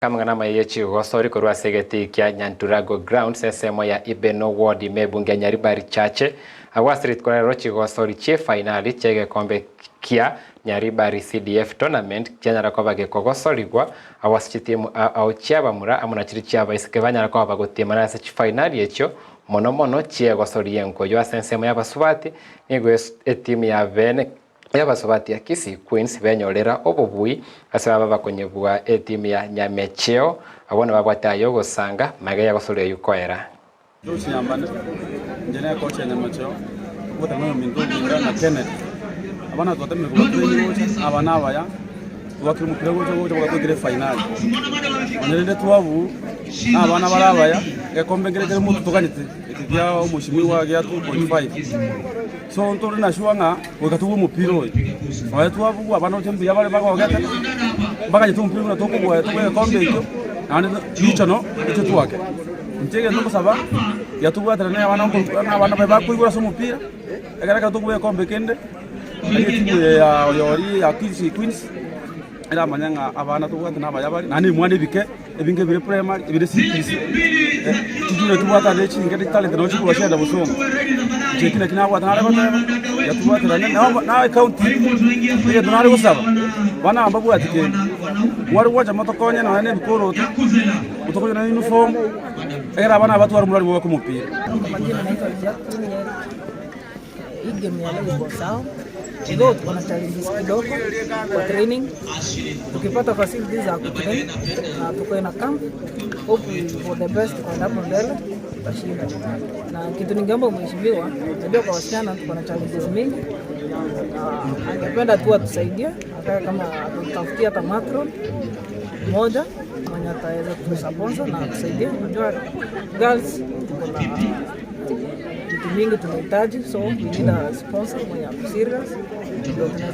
Amang'ana amaya ye chigosori korwa ase egetii kia Nyanturago Grounds ensemo ya Ibeno Ward ime ebunge ya Nyaribari Chache. Agwo ase rituko ria rero chigosori chie fainali chi'egekombe kia Nyaribari CDF Tournament chianyara koba gekogosorigwa agwo ase chitimu ao ao chi'abamura amo na chiria chi'abaiseke banyara koba bagotiemana ase chifainali echio mono mono chi'egosori y'enkoyo ase ensemo y'abasubati nigo etimu ya bene Y'abasubati ya Kisii Queens benyorera obobui ase baba bakonyebua etimu ya Nyamecheo, abwo nababwate aya ogosanga magega ya gosoria oyio koera. George Nyambane, Inche nekocha ya Nyamecheo, tobwatane noyominto Oginga na Kenneth. Abana twatemire kobatrain gocha, abana abaya, twakire omopira gocha gocha mpaka twaikire efainali. Onye rende twabuu, na abana bare abaya, egekombe nkere kere motwe toganyete, eke kia omweshimiwa gia 2.5. So ntore na sure ng'a goika tobue omopira oyo. Nonye twabugwa abana gocha mbuya bare bagogete, mbaganyete omopira buna tokobua tobue egekombe ekio, naende richono riche twake. Inche egento ngosaba, tiga tobwaterane abana nko na abana baye bakoigora ase omopira, ekero ekero tokobua egekombe kende, naende etimu eye ya oyori ya Kisii Queens, eramanye ng'a abana tobwate nabaya bare, naende ebimwana ebike. Ebinge bire primary, ebire CBC, chijunior tobwate ande chinke chitalent nabo chikorwa chiaenda bosongo. Inche eki naki nabwate nare goteba, tiga tobwaterane nabo na ecounty, egento nare gosaba, abana aba mbabwati kende, mware gwancha motokonye nonya na ebikoroto, motokonye na uniform, egere abana aba batware omorwari bwa omopira. Kwa majina naitwa Jacqueline Nyeri. Hii game ya leo iko sawa. Though tuko na challenges kidogo kwa training. Tukipata facilities za kutrain na tukuwe na camp, hope for the best kwenda hapo mbele tutashinda. Na kitu ningeomba mheshimiwa, najua kwa wasichana tuko na challenges mingi. Na angependa tu atusaidie hata kama atutafutie hata matron mmoja mwenye ataweza kutusponsor na atusaidie. Unajua girls tuko na vitu mingi tunahitaji, so we need a sponsor mwenye ako serious ndio tunaweza.